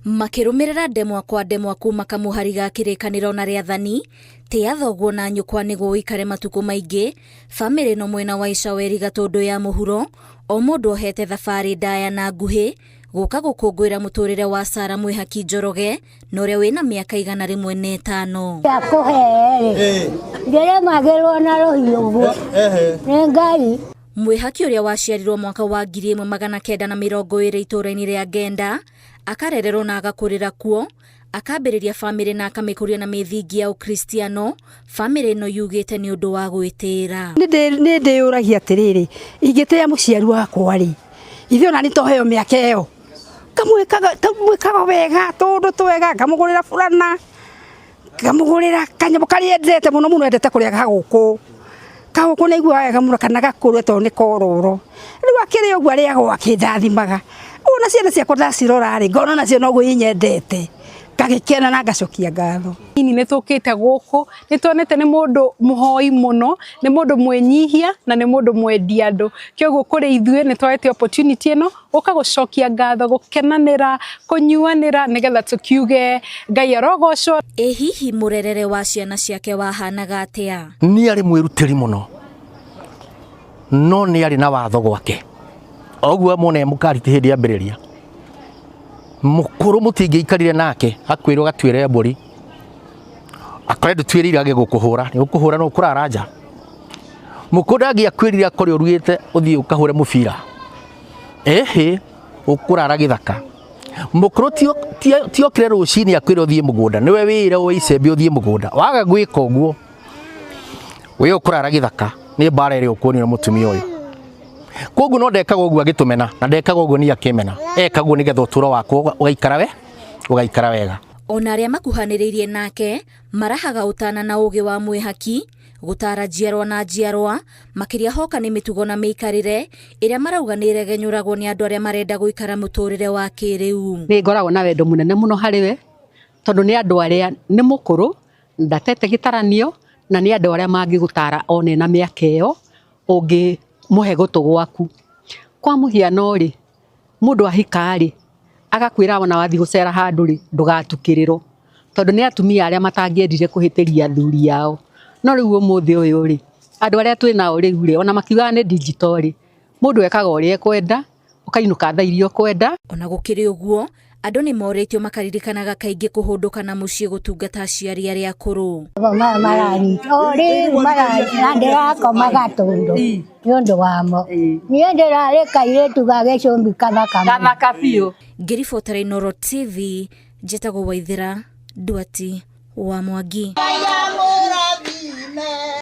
Makĩrũmĩrĩra ndemwa kwa ndemwa kuma kamũhari ga kĩrĩkanĩro na rĩathani, tĩa thoguo na nyũkwa nĩguo ũikare matukũ maingĩ, bamĩrĩ ĩno mwena wa Icaweri Gatũndũ ya mũhuro, o mũndũ ohete thabarĩ ndaya na nguhĩ gũka gũkũngũĩra mũtũrĩre wa Sarah Mwĩhaki Njoroge na ũrĩa wĩna mĩaka 105. Akũhe-rĩ, ndĩrĩmagĩrwo na rũhiũ ũguo nĩ Ngai. Mwĩhaki ũrĩa waciarirwo mwaka wa 1920 itũũra-inĩ rĩa Ngenda, akarererwo na agakũrĩra kuo, akambĩrĩria bamĩrĩ na akamĩkũria na mĩthingi ya Ũkristiano, bamĩrĩ ĩno yugĩte nĩ ũndũ wa gwĩtĩĩra. Nĩ ndĩyũragia atĩrĩrĩ, ingĩtĩĩa mũciari wakwa rĩ, ithuĩ ona nĩ toheo mĩaka ĩyo, ngamwĩkaga wega, tũũndũ twega, ngamũgũrĩra burana, ngamũgũrĩra kanyamũ karĩa endete mũno mũno endete kũrĩa gagũkũ. Kagũkũ nĩ aiguaga wega mũno kana gakũrwe tondũ nĩ kororo. Rĩu akĩrĩa ũguo arĩaga o akĩndathimaga. Ũguo na ciana ciakwa ndacirora rĩ, ngona onacio noguo inyendete, ngagĩkena na ngacokia ngatho. Nini nĩ tũkĩte gũkũ nĩ tuonete nĩ mũndũ mũhoi mũno, nĩ mũndũ mwĩnyihia na nĩ mũndũ mwendi andũ. Kĩoguo kũrĩ ithuĩ nĩ twoete opportunity ĩno gũka gũcokia ngatho, gũkenanĩra, kũnyuanĩra nĩgetha tũkiuge Ngai arogocwo. Ĩ hihi mũrerere wa ciana ciake wahanaga atĩa? Nĩ arĩ mwĩrutĩri mũno no nĩ arĩ na watho gwake oguo muona mũkariti hĩndĩ yambĩrĩria mũkũrũ mũtingĩikarire nake akwĩrwo gatuĩre mbũri akore ndũtuĩrĩire age gũkũhũra nĩ gũkũhũra no ũkũrara nja mũkũrũ ndangĩakwĩrire akore ũrugĩte ũthiĩ ũkahũre mũbira ĩhĩ ũkũrara gĩthaka mũkũrũ tiokire rũcinĩ akwĩre ũthiĩ mũgũnda nĩwe wĩre woe icembe ũthiĩ mũgũnda waga gwĩka ũguo we ũkũrara gĩthaka nĩ mbara ĩrĩa ũkuonio nĩ mũtumia ũyũ koguo no ndekaga ũguo agĩtũmena na ndekaga ũguo niĩ akĩmena ekaga ũguo nĩgetha ũtũro wakwa ũgaikara we ũgaikara wega. Ona arĩa makuhanĩrĩirie nake marahaga ũtana na ũgĩ wa mwĩhaki gũtara njiarwa na njiarwa makĩria hoka nĩ mĩtugo na mĩikarĩre ĩrĩa marauga nĩ ĩregenyũragwo nĩ andũ arĩa marenda gũikara mũtũrĩre wa kĩrĩu. Nĩ ngoragwo na wendo mũnene mũno harĩ we tondũ nĩ andũ arĩa nĩ mũkũrũ ndatete gĩtaranio na nĩ andũ arĩa mangĩgũtara one na mĩaka ĩyo ũngĩmũhe gũtũ gwaku. Kwa mũhiano rĩ, mũndũ ahika rĩ, agakwĩra ona wathiĩ gũcera handũ rĩ, ndũgatukĩrĩrwo tondũ nĩ atumia arĩa matangĩendire kũhĩtĩria athuri ao. No rĩu ũmũthĩ ũyũ rĩ, andũ arĩa twĩ nao rĩu rĩ, ona makiugaga nĩ digital rĩ, mũndũ ekaga ũrĩa ekwenda, ũkainũka thaa iria ũkwenda. Ona gũkĩrĩ ũguo, andũ nĩ morĩtio makaririkanaga kaingĩ kũhũndũka na mũciĩ gũtungata aciari arĩa akũrũ. Maya maranyita o rĩu maranyita na ndĩrakoma gatũndũ nĩ ũndũ wamo. Niĩ ndĩrarĩ kairĩtu ga gĩcũmbi kathaka mũno. Gathaka biũ. Ngĩribotera Inooro TV, njĩtagwo Waithĩra Nduati wa Mwangi.